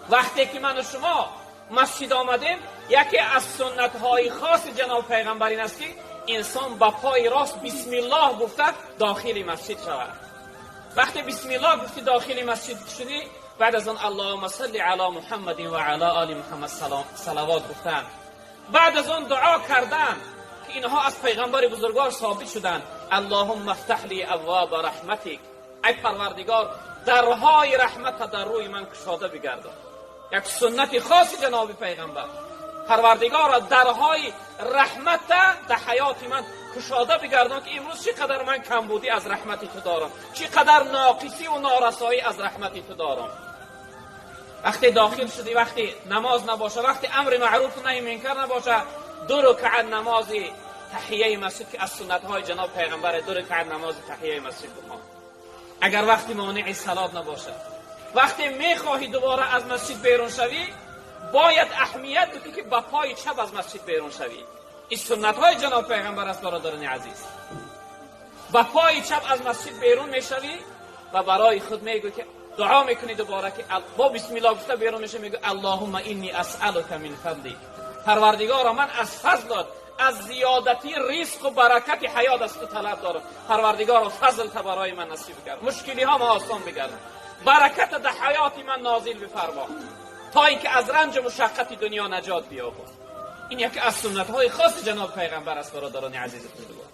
Вақте ки ман ва шумо масҷид омадем, яке аз суннатҳои хоси ҷаноби паёмбар ин аст, ки инсон ба пои рост бисмиллоҳ гуфта дохили масҷид шавад. Вақте бисмиллоҳ гуфтӣ, дохили масҷид шудӣ, баъд аз он Аллоҳумма салли ало Муҳаммад ва ало оли Муҳаммад салавот гуфтан, баъд аз он дуо кардан, ки инҳо аз паёмбари бузургвор собит шуданд: Аллоҳумма ифтаҳ ли абвоба раҳматик, эй Парвардигор, дарҳои раҳматро дар рӯи ман кушода бигардон. Як суннати хоси ҷаноби паёмбар: Парвардигоро, дарҳои раҳматро дар ҳаёти ман кушода бигардон, ки имрӯз чӣ қадар ман камбудӣ аз раҳмати ту дорам, чӣ қадар ноқисӣ ва норасоӣ аз раҳмати ту дорам. Вақте дохил шудӣ, вақте намоз набошад, вақте амри маъруф ва наҳйи мункар набошад, ду ракъат намози таҳияи масҷид, ки аз суннатҳои ҷаноби паёмбар, ду ракъат намози таҳияи масҷид бихон, агар вақте монеи салот набошад. Вақте мехоҳӣ дубора аз масҷид берун шавӣ, бояд аҳамият бидиҳӣ, ки ба пои чап аз масҷид берун шавӣ. Ин суннатҳои ҷаноби паёмбар аст, бародарони азиз. Ба пои чап аз масҷид берун мешавӣ ва барои худ мегӯӣ, ки дуо мекунӣ дубора, ки бо бисмиллоҳ гуфта берун мешавӣ, мегӯӣ: Аллоҳумма иннӣ асъалука мин фазлик, Парвардигоро, ман аз фазлат, аз зиёдатии ризқу баракати ҳаёт аз ту талаб дорам. Парвардигоро, фазлта барои ман насиб кард, мушкилиҳоро осон бигардон, баракат дар ҳаёти ман нозил бифармо, то инки аз ранҷу машаққати дунё наҷот биёбам. Ин яке аз суннатҳои хоси ҷаноби паёмбар аст, бародарони азизи бузургвор.